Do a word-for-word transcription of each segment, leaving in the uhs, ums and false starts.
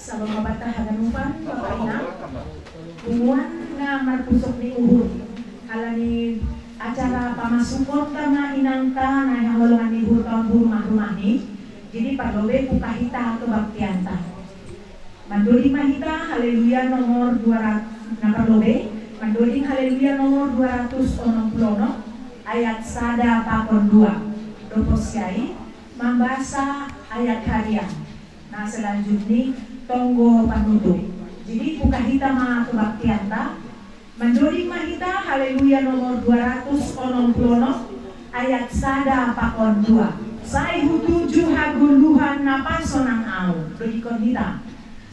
Salam ma banta haganupan, Bapak Inang. Punguan na marpusok ni uhur. Ala ni acara pamasukonta ma inangta na hinaholongan ni uhur tu uhur ma rumah ni. Jadi parlobe buka hita kebaktianta. Mandoding ma hita Haleluya nomor dua ratus, na parlobe, mandoding Haleluya nomor dua ratus onom pulu onom, ayat sada pakon dua. Dohot sian i, mambasa ayat harian. Na selanjutna tonggo panutup. Jadi buka hita ma kebaktianta. Mandoding ma hita Haleluya nomor dua ratus onom pulu onom, ayat sada pakon dua. Sai hutuju hagoluhan na pasonang au. Dodingkon hita.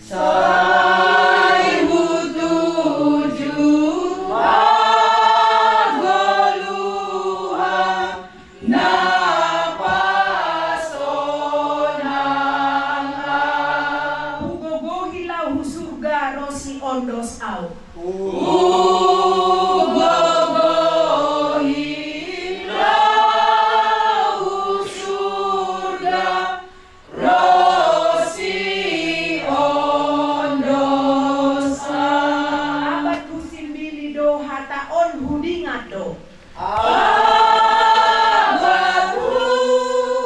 Sai hutuju hagoluhan na pasonang au. Hugogohi laho hu surga ro si ondos au. Hugogohi laho hu surga ro si ondos au. Abat husimbili do hata on hudingat do. Abat husimbili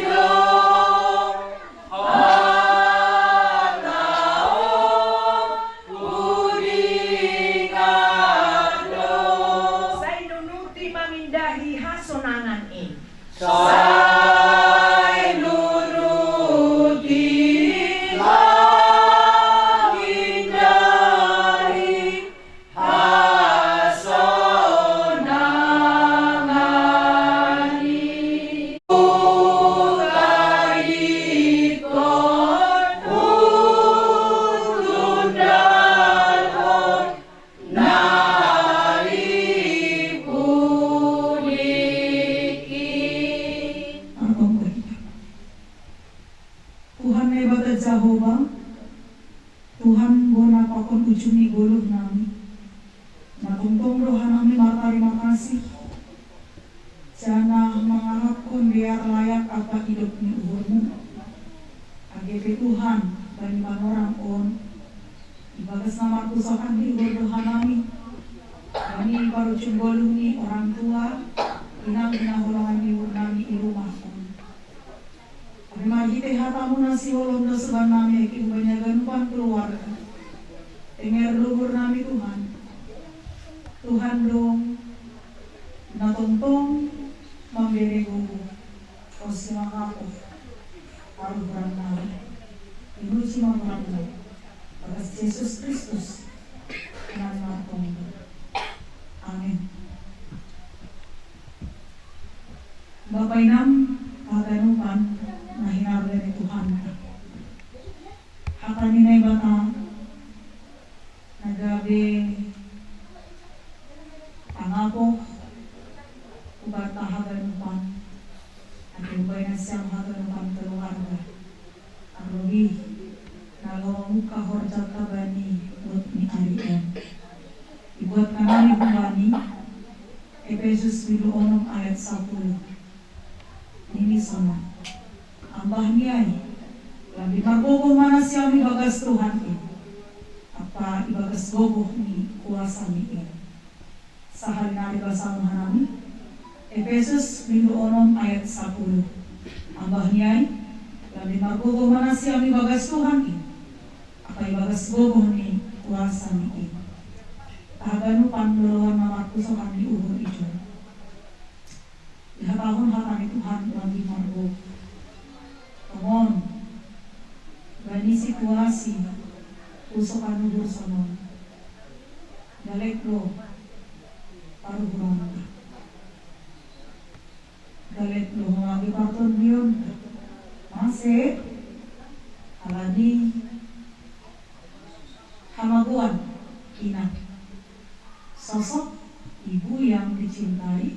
do hata on hudingat do. Sai nunuti mangindahi hasonangan i. Sai nunuti mangindahi hasonangan i. Hutarikkon, hutundalhon, na lipulik i. Martonggo hita. Tuhan Naibata Jahowa, Tuhan bona pakon ujung ni goluh nami, na tongtong roha nami martarima kasih, janah mangarapkon dear layak ampa idop ni uhurmu. Age pe Tuhan, bani panorang on, ibagas na marpusokan ni uhur roha nami, bani parujung goluh ni orang tua, inang hinaholongan ni uhur nami i rumah on. Tapi marhite hatamu na siholom do suban nami ake umbani haganupan keluarga. Tenger luhur nami Tuhan. Tuhan do na tongtong mambere gogo. Ro si mangapoh paruhuran nami. Diuji ma goarmu. Bagas Jesus Kristus. Nami martonggo. Amin. Bapa inang haganupan na hinarga ni Tuhanta. Hata ni Naibata na gabe pangapoh hubanta haganupan, ate umbahen nasiam haganupan keluarga. Tarlobi na laho mamungka horjanta bani buat ni ari on. Dibuat hami humbani Epesus bindu onom ayat sapuluh. Nini sonon. Ambah ni ai, lambin margogoh ma nasiam ibagas Tuhan i, ampa ibagas gogoh ni kuasa ni i. Sahali nari basa ma hanami, Epesus bindu onom ayat sapuluh. Ambah ni ai, lambin margogoh ma nasiam ibagas Tuhan i, ampa ibagas gogoh ni kuasa ni i. Haganupan loloan na marpusokan ni uhur i jolo. Dihatahon hata ni Tuhan lambin margogoh. Tongon, bani situasi pusokan uhur sonon. Galek do paruhuronta. Galek do mangage partondionta. Mase, ala ni hamagoan, inang. Sosok ibu yang dicintai.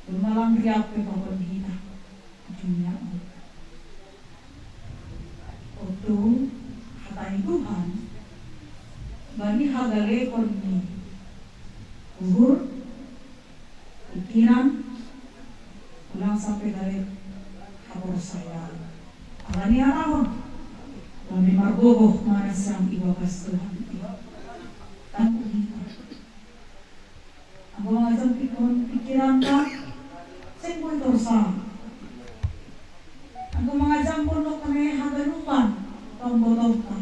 Domma lang riap pe pokok hita. Dunia on. Oto hata ni Tuhan, bani hagalekon ni uhur, pikiran, ulang sampe galek haporseaon. Ala ni arahon, laho margogoh ma nasiam ibagas Tuhan i. Tangguh hita. Anggo mangajam pingkiran, pingkiranta, seng boi torsa. Anggo mangajam pondok ni haganupan, pambotohta,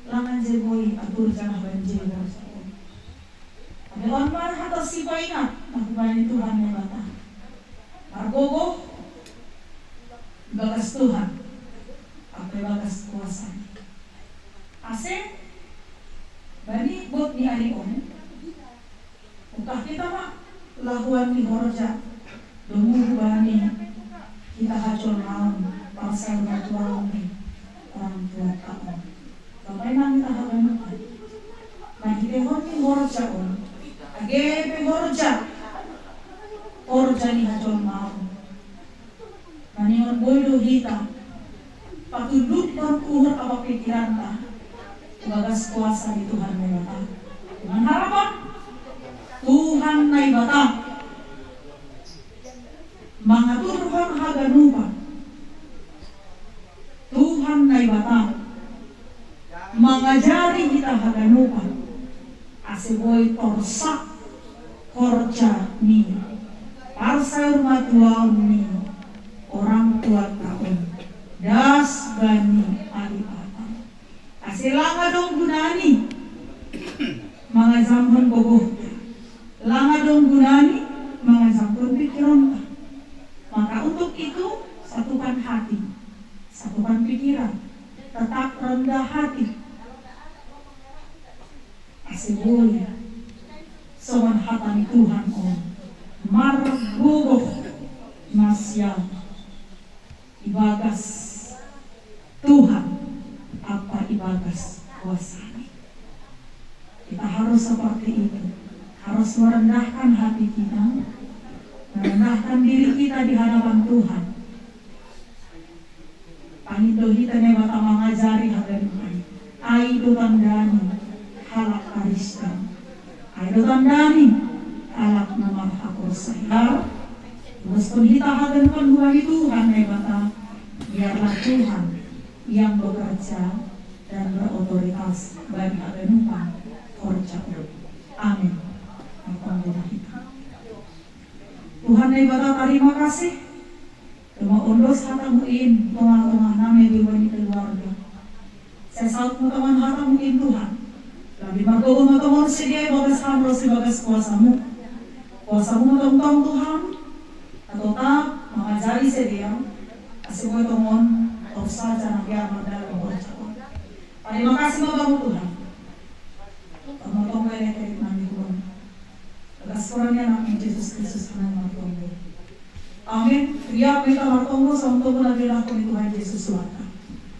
lang anjai boi atur jala banjir. Ate on ma hata sipaingat na hubani Tuhan Naibata. Margogoh ibagas Tuhan, ampe ibagas kuasa. Ase bani bot ni ari on, ungkap hita ma lahoan ni horja, domu hubani hita hajolmaon, parsaurmatuaon ni orang tuanta on. Bapak Inang hita haganupan, na hita hon ni horja on, age pe horja, horja ni hajolmaon. Maningon boi do hita patundukkon uhur ampe pingkiranta ibagas kuasa ni Tuhan Naibata. Dengan harapan Tuhan Naibata mangaturhon haganupan. Tuhan Naibata mangajari hita haganupan ase boi torsa horja ni parsaurmatuaon ni orang tuanta on das bani ari Natal. Ase lang adong gunani mangajamhon gogohta, lang adong gunani mangajamhon pingkironta. Maka untuk itu, satukan hati, satukan pikiran, tetap rendah hati. Ase boi songon hata ni Tuhan on, margogoh nasiam ibagas Tuhan ampe ibagas kuasa-Ni. Kita harus seperti itu, harus merendahkan hati kita, merendahkan diri kita di hadapan Tuhan. Pangindo hita Naibata mangajari haganupan. Ai do tanda ni halak Kristen. Ai do tanda ni halak na marhaporseaon. Tubuskon hita haganupan hubani Tuhan Naibata. Biarlah Tuhan yang bekerja dan berotoritas bagi haganupan horja on. Amin. Martonggo ma hita. Tuhan Naibata, tarima kasih. Toma ondos hata-Mu i di tonga-tonga nami di bani keluarga. Sai saut ma tongon hata-Mu i Tuhan. Gabe margogoh ma tongon sidea ibagas ham ro ibagas kuasa-Mu. Kuasa-Mu ma tongtong Tuhan. Atau tap mangajari sidea. Ase boi tongon torsa jala biar mardalan horja. Tarima kasih ma Bamu Tuhan. Tongtong boi lekerik nami Tuhan. Atas peran-Ni Anak-Mu Jesus Kristus kami martonggo. Amin. Riap hita martonggo, songon tonggo na diuduti Tuhan Jesus Tuhan.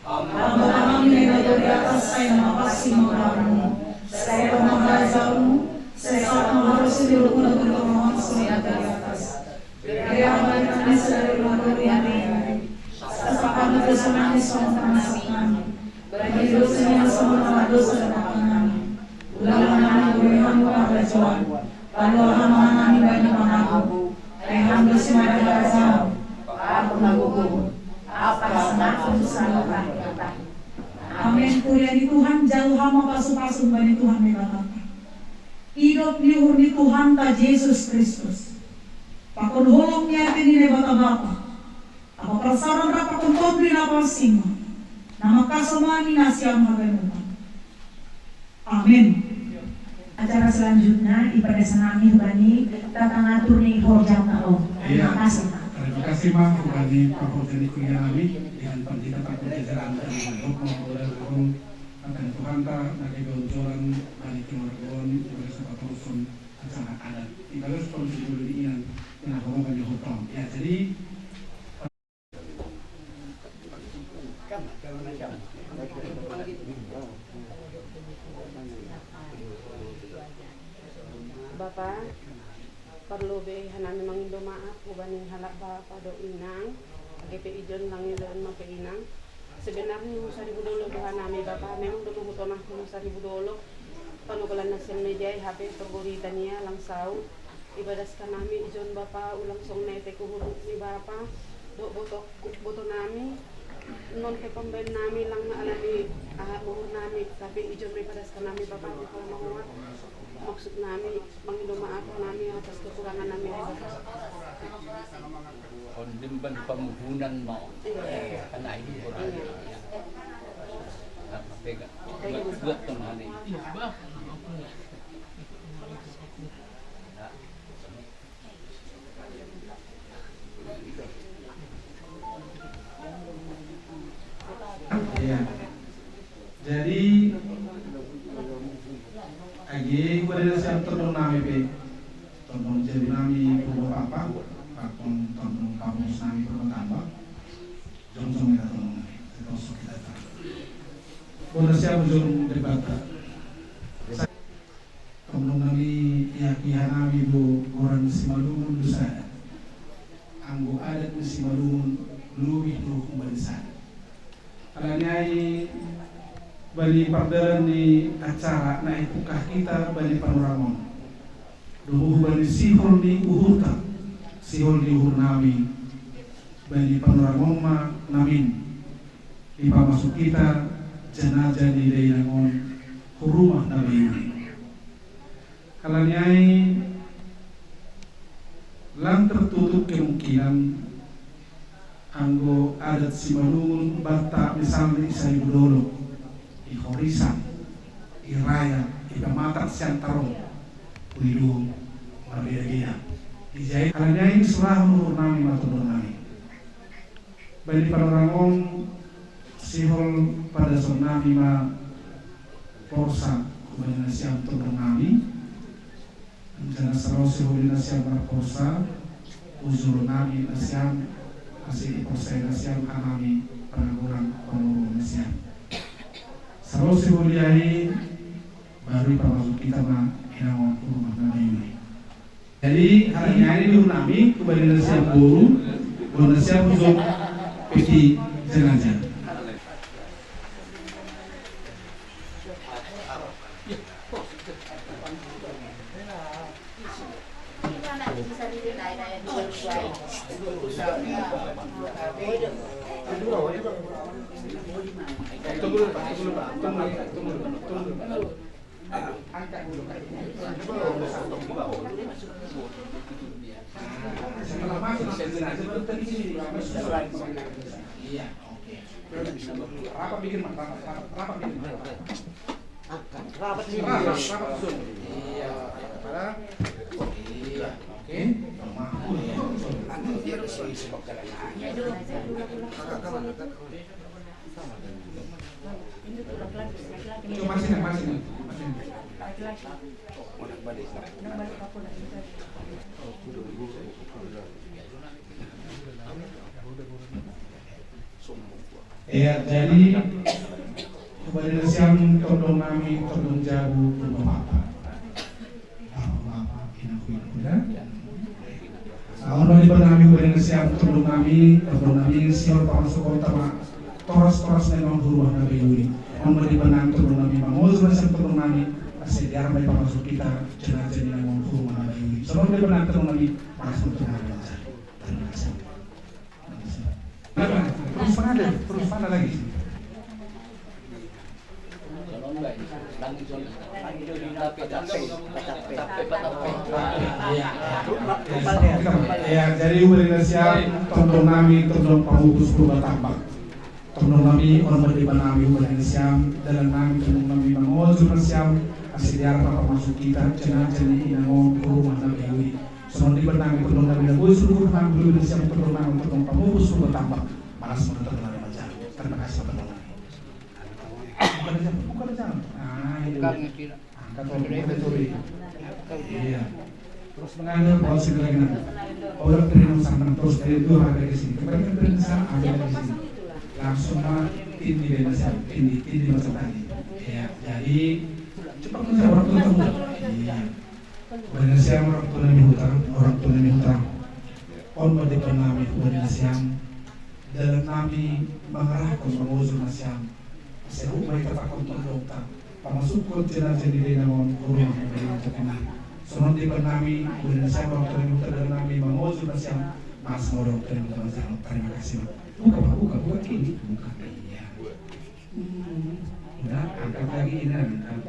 Amin. Bapa nami na di atas, sai na mapasi ma goarMu. Sai ro ma harajaonMu. Sai saut ma harosuhonMu na di tonga tonga on songon na di atas. Bere ma hami sadari on di hami. Sahat hami dosa nami songon na mangasahat hami. Bani dosa ni na songon na mangasahat dosa di hami. Undang ma hami tu harajaon. Palua ma hami bani pangago. Ai Ham do simada harajaon, pangemaon, hagogoon, ampe hasangapon tu saluhut ari. Amin. Huria ni Tuhan, jalo hamu ma pasupasu bani Tuhan Naibata. Idop ni uhur ni Tuhanta Jesus Kristus, pakon holong ni ateNa Naibata Bapa, parsaoran rap pakon Tondi Napansing, na mangkasomani nasiam haganupan. Amin. Acara selanjutnya, ipadas hami hubani tata ngatur ni horjanta on. Iya. Terima kasih, Pak. Terima kasih, Pak, hubani parhorja ni kuria nami, dengan Pandita Tengku Jajaran dari Mandok, Mangkuda Guru, akan Tuhanta, nagi bonjolan, bani keluarga on, ibagas na patoruson acara adat. Ibagas pon di bulu di inang, yang horong kami hotong. Ya, jadi, Bapa, parlu be hanami mangindo maaf hubani halak bapa dohot inang, age pe ijon lang ijon ma pe inang. Sebenarna saribu dolok do hanami Bapa, memang do manghutonahon saribu dolok. Panogolan nasiam na i, hape torgori hita nian lang saut. Ibadas hanami ijon Bapa, ulang songon na i pe uhur ni Bapa. Boto, boto nami, non pe pambaen nami lang na alani aha uhur nami, tapi ijon ma i padaskan nami Bapa di parmahoa. Maksud nami mangido maaf nami atas kekurangan nami. On demban pamuhunan ma on. Iya. Kan ai di orang. Iya. Apa pegang? Buat teman ini. Iya. Jadi age hupadanasi tondong nami pe, tondong jabu nami Purba Pakpak, pakon tondong pamupus nami Purba Tambak. Jongjong hita tondong nami, kita usuk kita. Bona siapa jongjong debat. Tondong nami, ia pihak nami do goran Simalungun do sada. Anggo adat ni Simalungun lobi do humbani sada. Alani ai bani pardalan ni acara na ipungkah hita bani panorang on. Domu hubani sihol ni uhurta, sihol ni uhur nami, bani panorang on ma namin. Dipamasuk hita jenajah ni dainang on hu rumah na bayu i. Alani ai lang tertutup kemungkinan anggo adat Simalungun banta misalna i Saibu Dolok, i Horisan, i Raya, i Pematang Siantar on, boi do marbeda-beda. Ijai alani ai disulahon uhur nami ma tondong nami. Bani panorang on sihol padason nami ma porsa hubani nasiam tondong nami. Jala salo sihol ni nasiam marporsa, ujur nami nasiam, ase diporsai nasiam hanami panagoran panoru nasiam. Salo sihol i ai baru dipamasuk hita ma inangon hu rumah na bayu i. Jadi alani ai di uhur nami hubani nasiam boru, bona siapa jongjong peti jenajah. Iya, oke. Rapat bikin, Mas, rapat, rapat, rapat bikin, Mas, rapat. Angkat, rapat sini. Rapat, rapat, Sun. Iya, rapat. Iya, oke. Mampu, ya. Coba sini, Mas, sini. Mas, sini. Iya, jadi hubani nasiam tondong nami, tondong jabu, tondong bapa. Bapa, bapa, ina, ina, ina. Saur ma di hubani nami, hubani nasiam tondong nami, tondong nami, sihol pamasuk on tama toras-toras memang hu rumah na bayu i. On ma di hubani nami tondong nami, mangojur nasiam tondong nami, ase diar ma i pamasuk hita, jenajah ni inangon hu rumah na bayu i. Songon di hubani nami tondong nami, pamasuk tondong nami. Terima kasih. Terus mana? Terus mana lagi? Iya. Ya, jadi hubani nasiam tondong nami, tondong pamupus Purba Tambak. Tondong nami, on ma di hubani nami, hubani nasiam, dalan nami, tondong nami, mangojur nasiam, ase diar ma pamasuk hita, jenajah ni inangon hu rumah na bayu i. Songon di hubani nami tondong nami na boi suruhur nami, boi nasiam tondong nami, tondong pamupus Purba Tambak. Malas ma tondong nami manjalo. Terima kasih tondong nami. Buka aja, buka aja. Ah, iya. Angkat, angkat, angkat. Iya. Terus mengalir, bawa sini lagi nanti. Orang terima sama, terus dari dua hari ke sini. Kembali ke sana, ambil lagi sini. Langsung ma, tindi bebas ya, tindi, tindi macam tadi. Iya, jadi cepat menjawab orang tua. Iya. Hubani nasiam orang tua nami huta, orang tua nami huta. On ma di hubani nami, hubani nasiam. Dalan nami mangarahkon mangojur nasiam. Ase hu ma hita pakon tondongta. Pamasukkon jenajah ni dainang on hu rumah na bayu i. Songon di hubani nami, hubani nasiam orang tua nami huta, dalan nami mangojur nasiam. Mas Morong, terima kasih, terima kasih. Buka, Pak, buka, buka ini, buka. Iya. Hmm, udah, angkat lagi ini, angkat.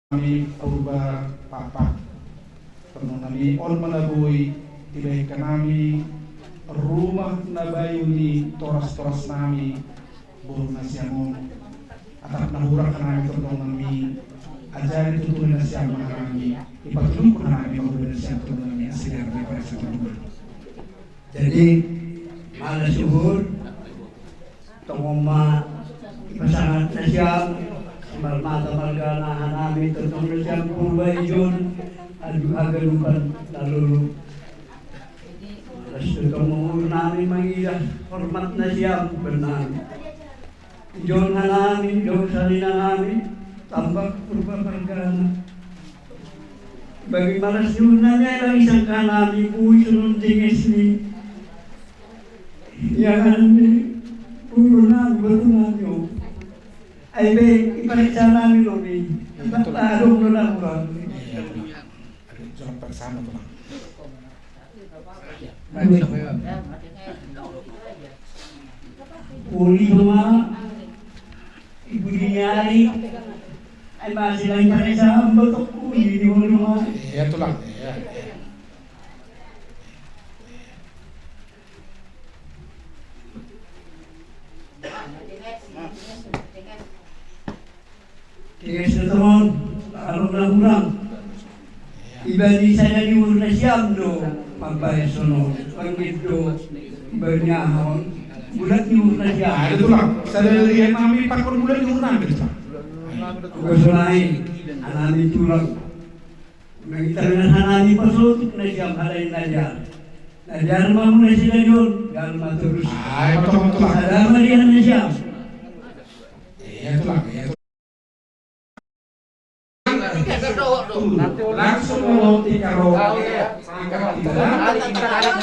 Nami Purba Pakpak. Tongtong nami on ma na boi dibahen hami rumah na bayu ni toras-toras nami, boru na siamun. Atap na hurang hami tongtong nami, ajari tutu na siamun hami, ipatuduhon hami ma hami na siamun tongtong nami, asa diarap ni paresa tongtong nami. Jadi, mala suhut, tongon ma dipasahat nasiam, simarmata marga na hanami tongtong nasiam Purba ijon, aduh haganupan na lolo. Mala suhut tongon nami mangidah hormat nasiam benar. Ijon hanami, ijon sahali nami, tambak Purba pargana. Bagi malas ni uhur nami ai bagi sangka nami boi songon jenges ni. Ia kan ni uhur nami boru nami o. Ai be ipareksa nami lobi. Iba adong do na hurang. Iya, Tulang. Tulang pareksa ma, Tulang. Uli do ma, ibu di ari, ai masih lagi pareksa ma botok uli di uli ma. Iya, Tulang. Iya, iya. Tiga setengah, kalau na hurang. Iba ni sada ni uhur nasiam do mambahen songon on. Pangkit do iba ni aha on. Bulat ni uhur nasiam. Ah, itu lah. Sada ni ari nami pakon bulat ni uhur nami, Tulang. Tugas nai, hanami Tulang. Nang ita na hanami pasotuk nasiam halain na dear. Na dear ma muna sian on, gal ma torus. Ah, betul, betul. Sada ma dia nasiam. Iya, Tulang, iya, Tulang. Langsung mau tikaro. Angkat di dalam.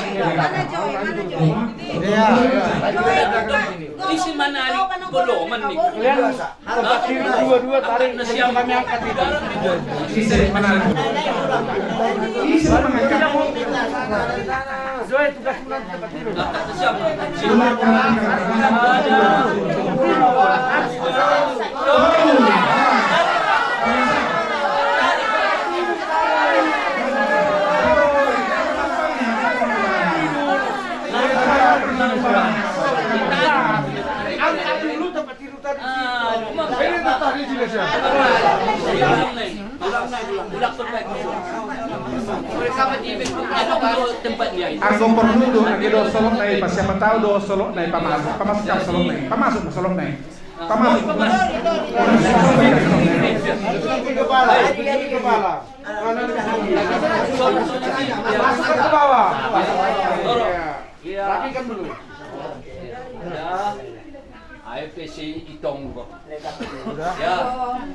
Iya, iya. Isi mana ni? Belum ni. Tempat tidur dua-dua, tarik, kami angkat itu. Isi mana? Isi mana? Zoe, tugas pulang tempat tidur. Angkat dulu tempat tidur. Anggo porlu do, anggo do solot nai, pas siapa tahu do solot nai, pamasuk, pamasuk solot nai, pamasuk solot nai, pamasuk. Kepala, kepala. Masukkan ke bawah. Rapikan dulu. Ya. Ayo ke si Itong kok. Ya.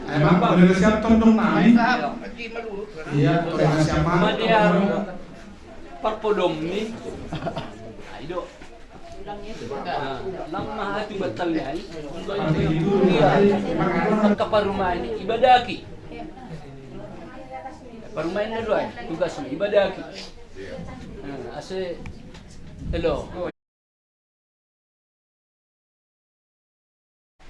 Emang udah siap tondong nami? Iya, udah siap. Sama dia parpodom ni. Ayo. Nah, lang maha tu batal ni ai. Iya. Angka parumaen i ibadaki. Parumaen na do ai tugas ni ibadaki. Nah, ase elo.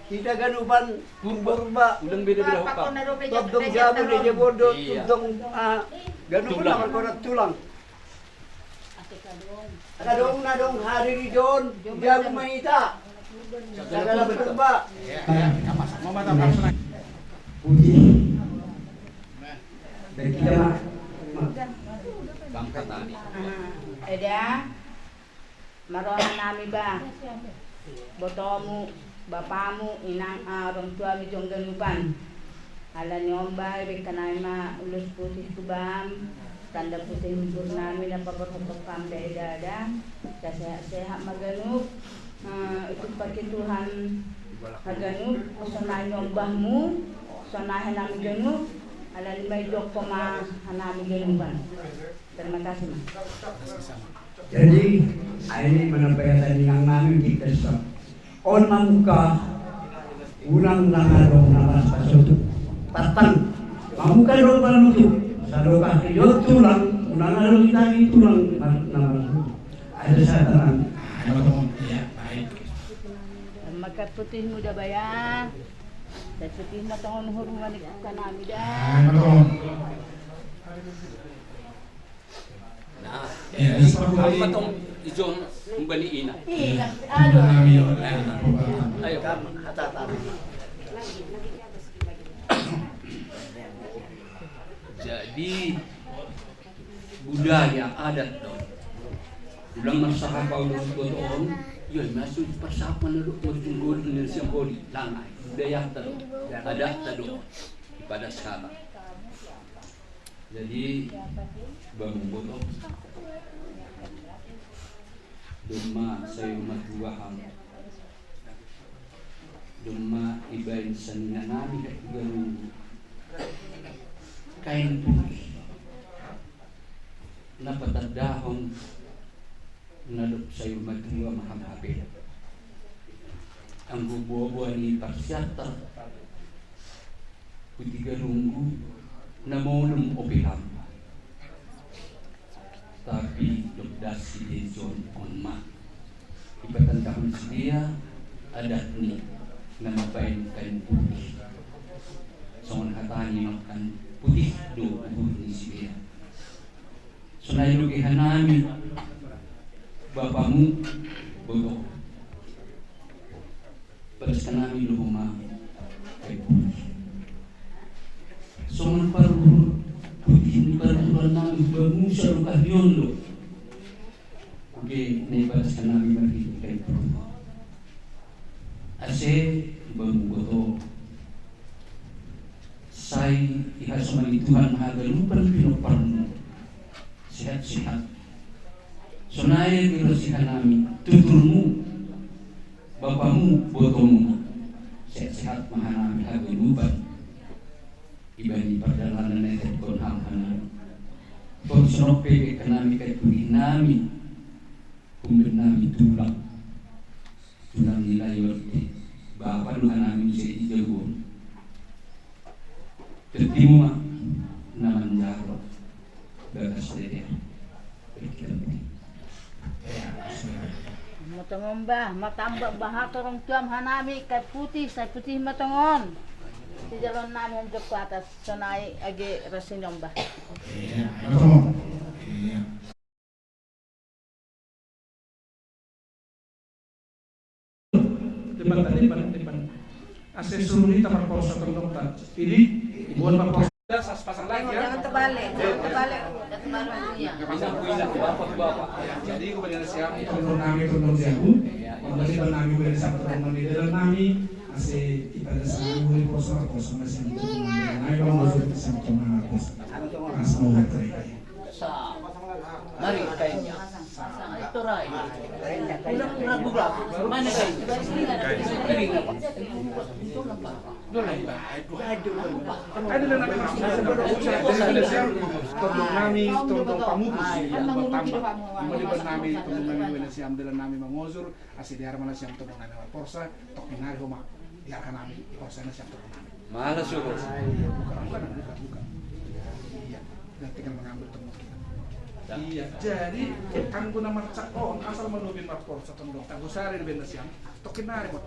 Hita ganupan Purba, Purba. Udang beda-beda hokap. Tongtong jabu di jabu do, iya. Tongtong, ah, ganupan Tulang. Nama korat Tulang. Adong na dong hadir ijon, jabu ma hita. Sagala bentuk, Pak. Iya, iya. Putih. Dan kita, Pak. Bang Fatani. Ah, ada. Marroha nami ba, botomu, bapamu, inang, ah, orang tuamu jong ganupan. Ala ni on ba, ibebere nami ma ulos putih tu bam, tanda putih ni umur nami na paborhat tu bam da i dada, sai sehat-sehat ma ganup, eh, itumpaki Tuhan haganup, sonai ni ombahmu, sonai hanami ganup, ala ni ma i jokko ma hanami ganupan. Terima kasih, Mas. Jadi, ai manambai hata ni inang nami di desa. On mamungka, unang nang adong na marpasotu. Patang, mamungka do panutup. Sadokah riot tulang, unang adong di tangi tulang na marsotu. Ada satanan. Ada on, iya, baik. Maka putih muda baya. Dan putih ma tongon hurung manik kanami da. Ada on. Nah, ya, sepaku tong ijon umbani ina. Iya, aduh. Ayo. Jadi budaya adat do. Ulang marsahap au dohot on, ya masuk persapan do, merjunggol dengan siang bodi, langai, budaya do, adat do, pada sahabat. Jadi, bamu boto. Domma sai matua hami. Domma ibaen sian inanami Katugarunggu. Kain putih. Na patandahon na dob sai matua ma hami hape. Anggo boaboa ni parsiajar Putigarunggu na molum ope hami. Tapi dob das sidea on ma dipatandahon sidea adatna na mambaen kain putih. Songon hata ni makan putih do uhur ni sidea. Sonai do ge hanami bapamu boto. Padas hanami do homa kain putih. Songon paruhur putih ni paruhuran nami bamu sadokah ni on do. Oke, na ipadas hanami marhite kain putih. Ase bamu boto. Sai ihasomani Tuhan ma haganupan pinomparmu. Sehat-sehat. Sonai do ro sihanami tuturmu, bapamu, botomu. Sehat-sehat ma hanami haganupan. Ibani pardalanan na itetkon hami hanami. Pongsonon pe hanami kain putih nami. Umben nami tulang. Tulang ni lae on, bapa do hanami muse di jabu on. Tondimu ma na manjalo bagas dede. Matongon bah, matamba bah torong tuam hanami, kain putih, sai putih matongon. Sijaloon nami on jokko atas, sonai age ro sian on bah. Iya, matongon. Iya. Depan tadi, depan, depan. Ase suru hita marporsa tondongta. Ini, buat marporsa. Pas pasang lagi ya. Jangan terbalik, jangan terbalik. Jangan terbalik. Jadi, gue balik siap. Tondong nami, tondong siap. Gue balik nami, gue balik siap. Tondong nami, dalan nami. Ase kita ada sama, gue porsa, porsa masih. Nami, bang, gue sama, sama, porsa. Mas mau nganter. Sa. Mari kainnya. Sa. Itu rai. Ulang ragu-ragu. Mana kainnya? Kering apa? Dole. Ada nama masuk. Tondong nami, tondong pamupus. Tambah. Melibat nami, tondong nami, wena siam dalan nami mangojur. Ase diarma na siam tondong nami marporsa. Toki nari homa. Diarma nami, porsa na siam tondong nami. Malas yo, Bos. Iya, bukan, bukan, bukan, bukan. Iya, dan tinggal mengambil tembok kita. Iya, jadi anggo na marcak on, asal manobin marporsa tondong. Tanggo sada di benda siam, toki nari, Bos.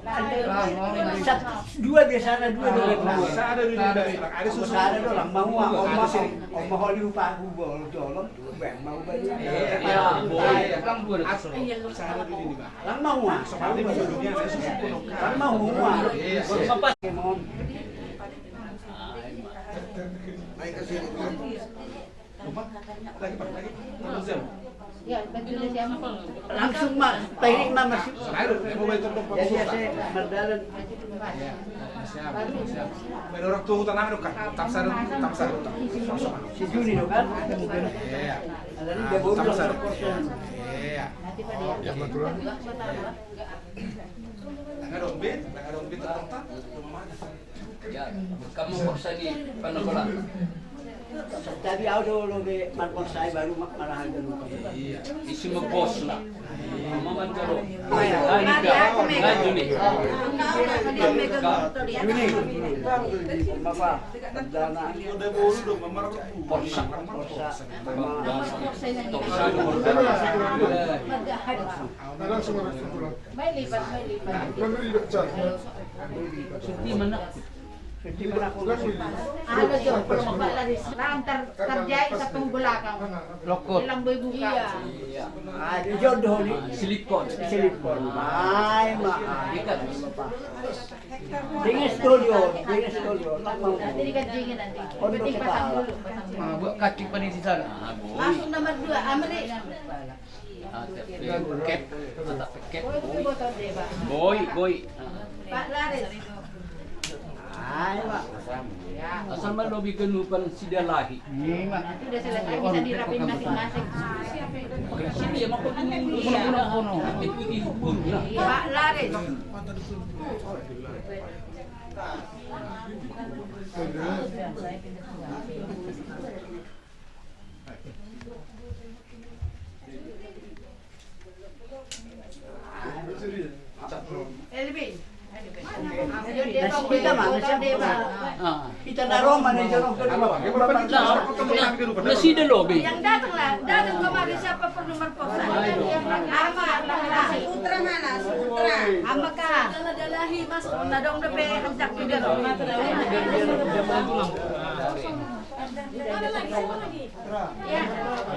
Dua biasa ada, dua, dua. Sada di benda siam, ada susu. Sada do, lang mau, om mau, om mau di upa, uba, tolong, bang mau bani. Iya, boleh. Lang dua, sada di benda. Lang mau, ah. Lang mau, ah. Langsung ma, pairik ma masuk. Jadi ase mardalan. Siap, siap. Pada orang tua hutan nami do kan, tamsa do, tamsa do. Si Juni do kan? Iya. Tamsa do. Iya. Nang adong be, nang adong be, tetap. Ya, kamu paksa ni panagola. Tapi au do lobi marporsai baru ma-, marhaga lupa. Iya, isi ma bos lah. Mama manjaro. Ayo, ayo, ayo, ayo, ayo, ayo. Juni. Bapak, Dana. Porsa. Porsa. Mai lipat, mai lipat. Suti mana? Suti mana? Anu jo, lantar kerja i sapung belakang. Lokot. Bilang boy buka. Iya. Iya. Ah, di jodoh ni. Silikon. Silikon. Mai, ma. Ikan. Dengan studio, dengan studio. Nanti dikancingin nanti. Penting pasang dulu, pasang dulu. Ah, buat kaki pada di sana. Langsung nomor dua, Amri. Mata peket, mata peket. Boy, boy. Pak Laris. Asal ma lobi ganupan sidalahi. Nanti udah selesai bisa dirapin masing-masing. Sini ya, mau pergi. Pak Laris. Elvin. Hita ma, hita na Roma ni Roma. Nasida lobi. Yang datanglah, datang kemari siapa perlu merkosa. Ama, Putra mana? Putra. Ama ka. Dalahi masuk, tadong dope hancak juga lo.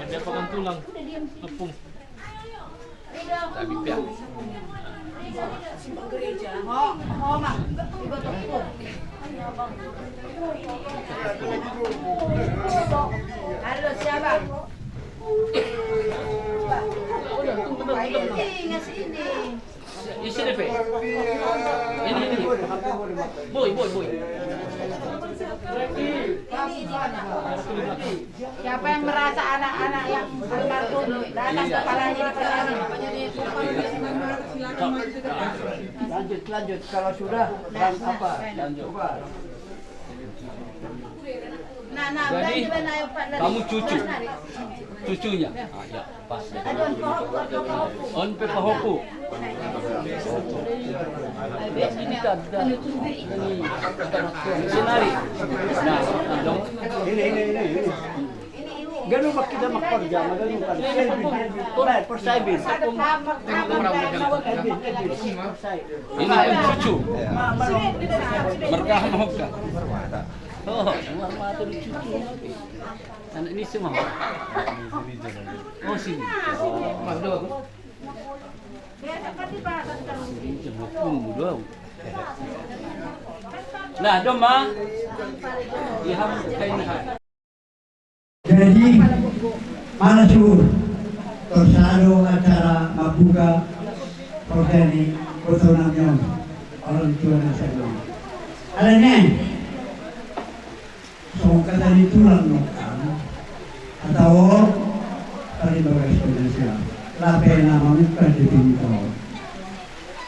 Dia pakai tulang. Tepung. Tapi pia. Halo, siapa? Ini, ngasih ini. Isi de pe. Ini, ini. Boy, boy, boy. Siapa yang merasa anak-anak yang almarhum datang kepalanya dipegangin? Lanjut, lanjut. Kalau sudah, apa? Lanjut. Nah, nah, jadi, udah, gimana, ayo, Pak, dari kamu cucu. Cucunya. Ah, ya, pas. Aduh, on pe pahompu. On pe pahompu. Sinari. Nah, dong. Ini, ini, ini, ini. Ganup ma hita mangkorja, ganup ma. Selfie, selfie. Baik, persaibin. Ini kan cucu. Marga Hamka. Oh, marga cucu. Anak ini semua. Oh, sini. Oh, mas dua. Nah, doma. Jadi, mana suhut? Torus do acara mambuka prokeni boto nami on. Orang tua na sadu. Alani i. Songon hata ni tulang nangkin, hata on, paling bagas pun na siap. Lape na mamungka di pintu.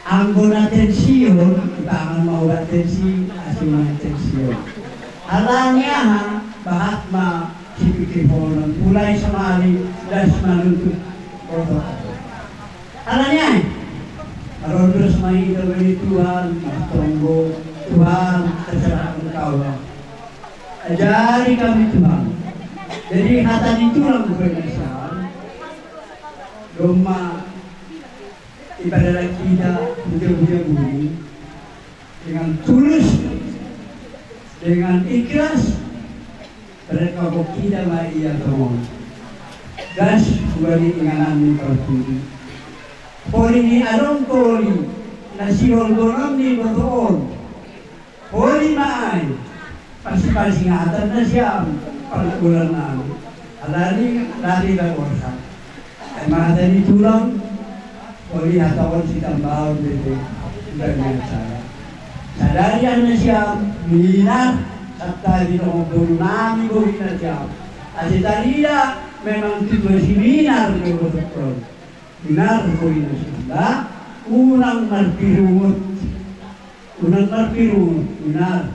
Anggo na tension, dipangan ma obat tensi, asi ma tension. Alani aha, bahat ma sipikir polon, mulai sonari, das manuntut protokol. Alani aha, marodos ma hita di Tuhan, mas tonggo, Tuhan, terserah engkau lah. Ajari kami Tuhan. Jadi hata ni tulang di pengasian, doma ibadah kita puja-puja bumi dengan tulus, dengan ikhlas, berkat kita ma ia tongon. Das, dua ni inganan ni perpudi. Poli ni adong poli, na sihol bonon ni boto on. Holi ma ai, pasi-pasi ingatan nasiam, pargulannami, alani lari la borsak. Ai ma hata ni tulang, holi hata on sitambaon dope, udah biasa. Sadari an nasiam, minar, satta di tongtong nami bohi nasiam. Asa tarida memang tujuan si minar do botokkon. Minar bohi nasiam, unang marpirungut. Unang marpirungut, unang.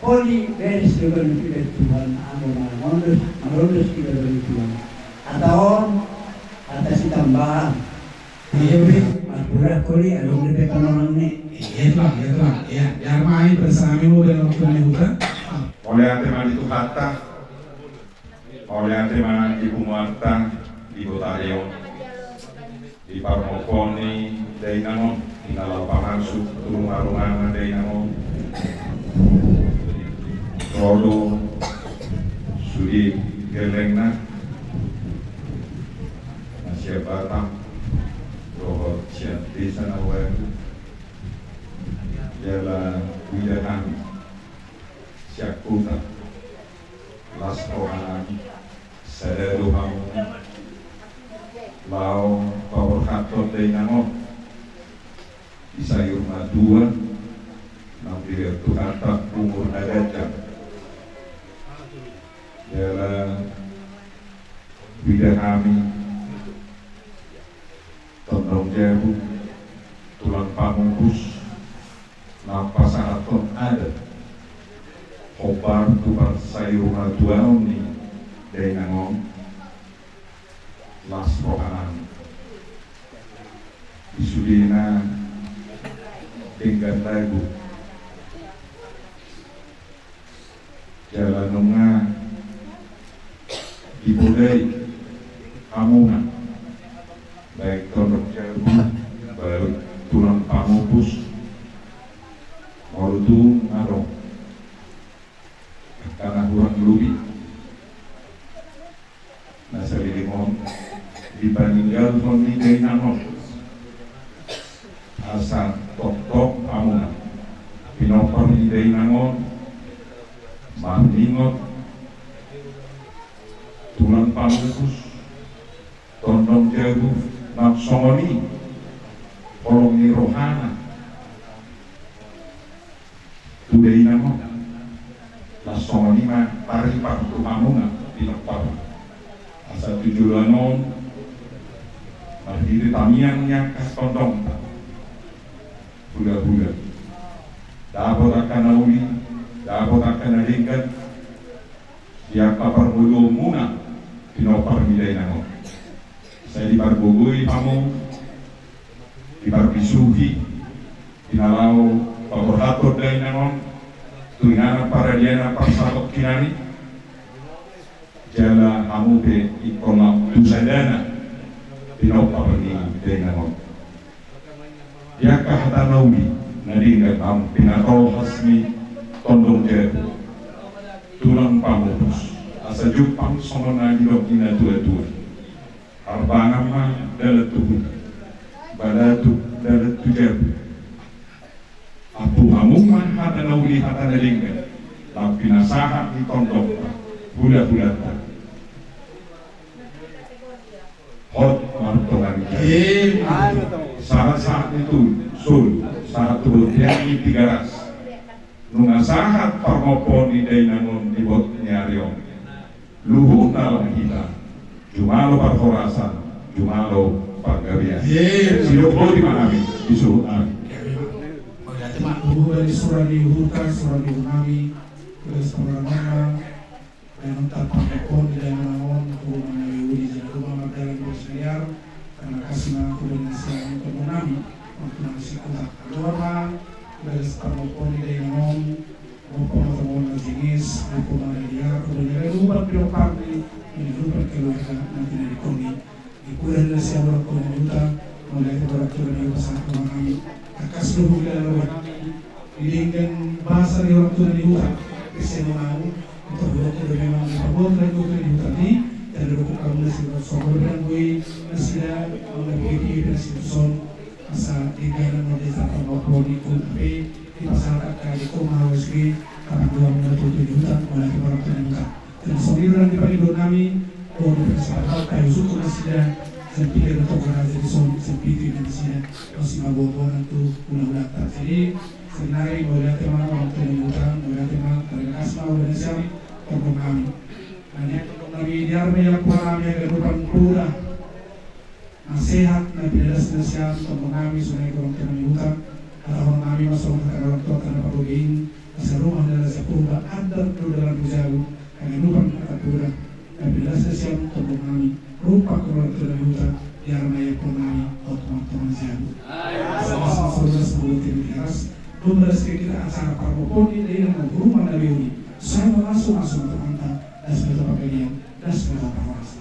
Holi beres do ganup i, Tuhan, asa marondos, marondos di ganup i, Tuhan. Hata on, hata sitambahan. Iya, Bri. Marpura holi, adong dope panorang ni. Iya, Tulang, iya, Tulang. Iya, biar main bersama mau dengan waktu ni hutan. Mauliate ma di Tuhanta. Mauliate ma di punguanta di botari on, di parmompoon ni dainang on, di na laho pamasuk tu rumah-rumahna dainang on. Ro do sude gellengna, na sian Batam dohot sian desa na baru. Jala huida hami sian huta, las rohanami, sada do hamu laho paborhathon dainang on di sayur matua, naung dilehon Tuhanta umur na ganjang. Jala huida hami tondong jabu, tulang pamupus, na pasahathon adat hombar tu parsayur matuaon ni dainang on, las rohanami. Di sudena denggan lagu. Jala nunga dipodai hamuna, baik tondong jabu, baik tulang pamupus, molo tung adong angka na hurang lobi na saleleng on dipaninggalhon ni dainang on, asa tongtong hamuna pinompar ni dainang on, marningot, tulang pamupus, tondong jabu, nang songon i holong ni rohana tu dainang on. Las songon i ma taripar tu hamuna pinompar, asa tu joloan on marhite tamiang ni angka tondongta, hulahula, dapot angka na uli, dapot angka na denggan di angka parngoluonmuna pinompar ni dainang on. Sai dipargogoi hamu, diparbisuhi di na laho paborhathon dainang on tu inganan paradiana parsatongkinan i. Jala hamu pe ingkon lam tu sadana pinompar ni dainang on. Di angka hata na uli na denggan naung pinatolhas ni tondong jabu, tulang pamupus, asa jumpang songon na nidok ni natuatua: Harbangan ma dalan tu huta, balatuk dalan tu jabu. Ampu hamu ma hata na uli, hata na denggan naung pinasahat ni tondongta, hulahulanta. Hot martonga ni jabu. Sahat-sahat ni solu, sahat tu bontean ni Tigaras. Nunga sahat parmompoon ni dainang on di bot ni ari on. Luhutna lam hita, jumalo parhorasan, jumalo panggabean. Sidok boti ma hami disuhut hami. Mauliate ma, huhut bani sura ni huta, sura ni uhum nami, tugas panggabean. Baen on tarpangkon di dainang on tu manawi uli jala doma mardalan di barisan liar. Tarima kasih ma tu baen nasiam tu tondong nami, waktu nami sikuta. Dohot ma bagas parmompoon ni dainang on, mompo ma tongtong na jengis, mompo ma na liar, tu baen na lupa pinompar ni, na lupa keluarga na tinadingkon i. Di pudi na sian orang tua ni huta, mauliate ma tu orang tua ni huta, sahat tu hami. Tangkas do huhilala roha nami di denggan basa ni orang tua ni huta. Kasian ma au, untuk orang tua ni memang di pabuat orang tua ni huta i, dan dukung kamu nasida songon bilang gue, nasida, mengerti nasida son, asa denggan ma di sapa mau poni tu, tapi dipasahat angka di koma harus di, kapan dua mula tu huta, mauliate ma tu orang tua ni huta. Dan songon i do na di pangidoan nami, dohot di persahabat, kayu suku nasida, jam piga do tonggo raja dison, jam pitu do nasida, masih maboa-boa nang tu hulahulanta. Jadi, saonari, mauliate ma, orang tua ni huta, mauliate ma, tarima kasih ma, udah siap, tonggo nami. Nah, di tonggo nami, di arme yang puan nami, agak lupang pura. Na sehat, na pinadas nasiam, tonggo nami, songon i tu orang tua ni huta, hata orang tua nami, masuk hata orang tua, tanah pagoge i, asa rumah dan asa purba, Jabu, haganupan hata poda, na pinallas sian tondong nami, rupa keluarga tuna huta, biar maya pon nami, hot martonga jabu. Sama-sama saudara sebelum tim keras, belum ada sedikit acara parmopon di daerah rumah Nabi Uli. Saya masuk langsung ke manta, das kata pagadian, das kata parmasa.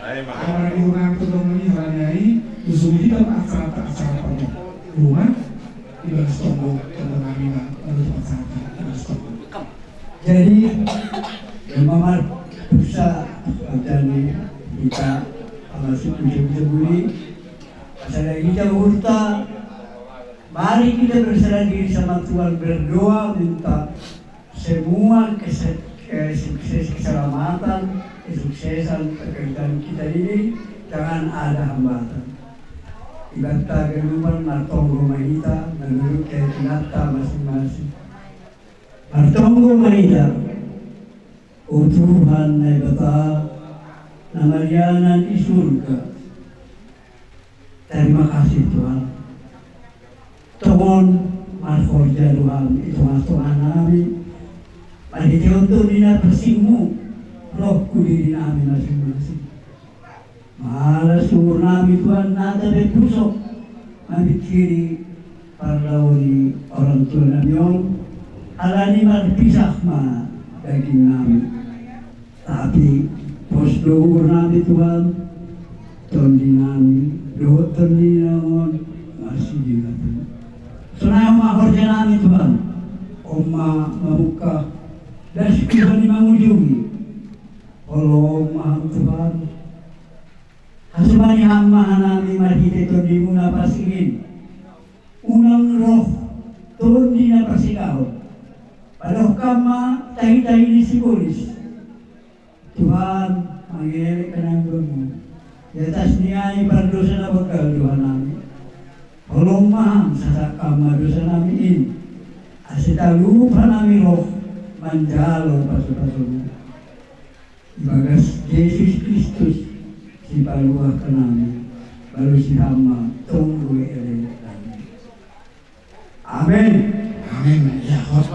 Amar di rumah tondong nami, halani ai, usung kita acara, acara parmopon. Rumah, di bagas tonggo, tondong nami, ma, menutup acara, di bagas tonggo. Jadi, memang bisa terjadi kita masuk ujung-ujung ini. Masalah kita urta, mari kita berserah diri sama Tuhan, berdoa minta semua kese-, kesukses, keselamatan, kesuksesan pekerjaan kita ini jangan ada hambatan. Ibanta ganupan martonggo ma hita menurut keyakinanta masing-masing. Martonggo ma hita, o Tuhan Naibata, na marianan di surga. Terima kasih Tuhan. Tongon marhorja Tuhan, i tonga-tonga nami. Marhite on Tondi na parsingmu, roh hu diri nami masing-masing. Malas uhur nami Tuhan na tabe pusok mamingkiri parlao ni orang tua nami on, alani marpisah ma daging nami. Tapi pos do uhur nami Tuhan, Tondi nami dohot Tondi nami on masih di hati. Sonai ma horja nami Tuhan, on ma mamungka, das Tuhan i mangujungi. Holong ma Ham Tuhan. Hasumani Ham ma hanami marhite Tondimu na parsingin. Unang roh Tondi na parsingahon. Padohkan ma tahi-tahi ni sibolis. Tuhan, mangelek hanami Bamu. Di atas ni ai pardosa na banggal do hanami. Holong ma Ham, sasakkan ma dosa nami in. Ase talup hanami roh manjalo pasu-pasuMu. Ibagas Jesus Kristus, Sipaluah hanami, balusi Ham ma tonggo elek nami. Amen. Amen. Ya, hot.